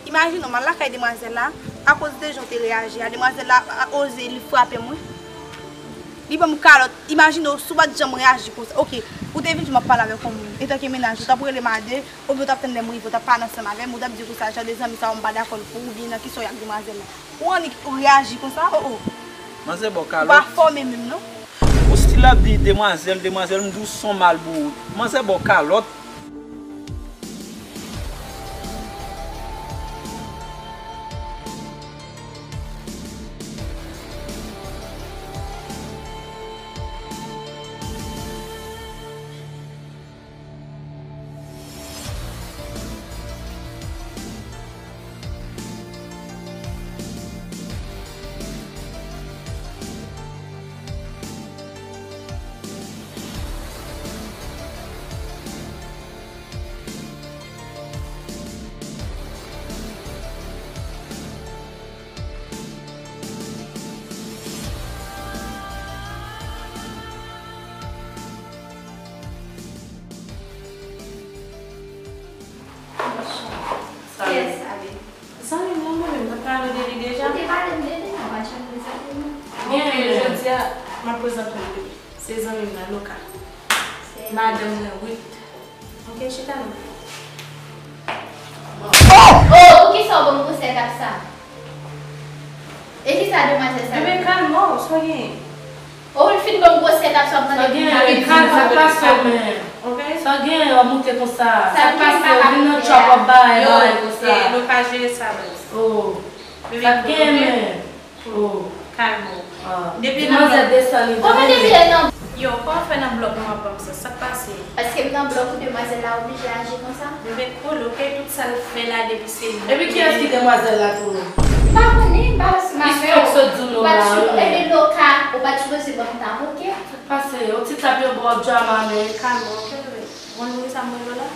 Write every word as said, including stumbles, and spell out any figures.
Imajine w, m al lakay demwazèl la, akoz de jan w te reyaji a, demwazèl la a, oze li frape mwen. Li ban m kalòt. Imajine w, si w pa t janm reyaji konsa. Oke, ou te vin di m ap pale avèk yon moun. Etanke mennaj ou, w t ap rele m a de, oubyen w t ap tann lè m rive, w t ap pale ansanm avè m, ou t ap di konsa, jan de zanmi sa yo m pa dakò l pou ou, oubyen nan ki sa w y ap demwazèl la. Ou annik reyaji konsa, o o. Manzè ba w kalòt. Ou pa fòme menm, non. Ou still ap di demwazèl, demwazèl, m di w s on mal bout. Manzè ba w kalòt. Salut. Yes, ale. Zanmi m nan, mwen menm, mwen pale de li deja. Ou te pale m de li, non, pa janm prezante non. Gen, jodi a, m ap prezante w li. Se zanmi m nan, Loka. Madanm mwen, Ruth. Ok, chita non. Oh! Oh, poukisa w ban m gwosè etap sa? E kisa demwazèl sa? Bebe, kalme w, sa w genyen? Oh, ou fin ban m gwosè etap sa w ap mande pou m ta vin di m sa k pase w menm? Ok? Sa w genyen, w ap moute konsa? Sa k pase w vin nan trap w ap bay bagay konsa? Yo, e, nou pa jere sa, baz. Oh. Bebe, sa k genyen menm? Oh. Kalme w. Ah. Depi nan blòk. Depi nan... Yo, kòman w fè nan blòk mwen w ap ban m sa? Sa k pase? Paske m nan blòk ou, demwazèl la oblije aji konsa. Bebe, cool, ok, tout sa l fè la depi se li. Epi kiyès ki demwazèl la tou? M pa konnen, m pa wè si m avè w. Ou pa t sou, epi Loka, ou pa t sipoze ban m tap, ok? Sa k pase? Yon ti tap yo ba w drama, men kalme w, ok, bebe? Ou konn poukisa m rele w la?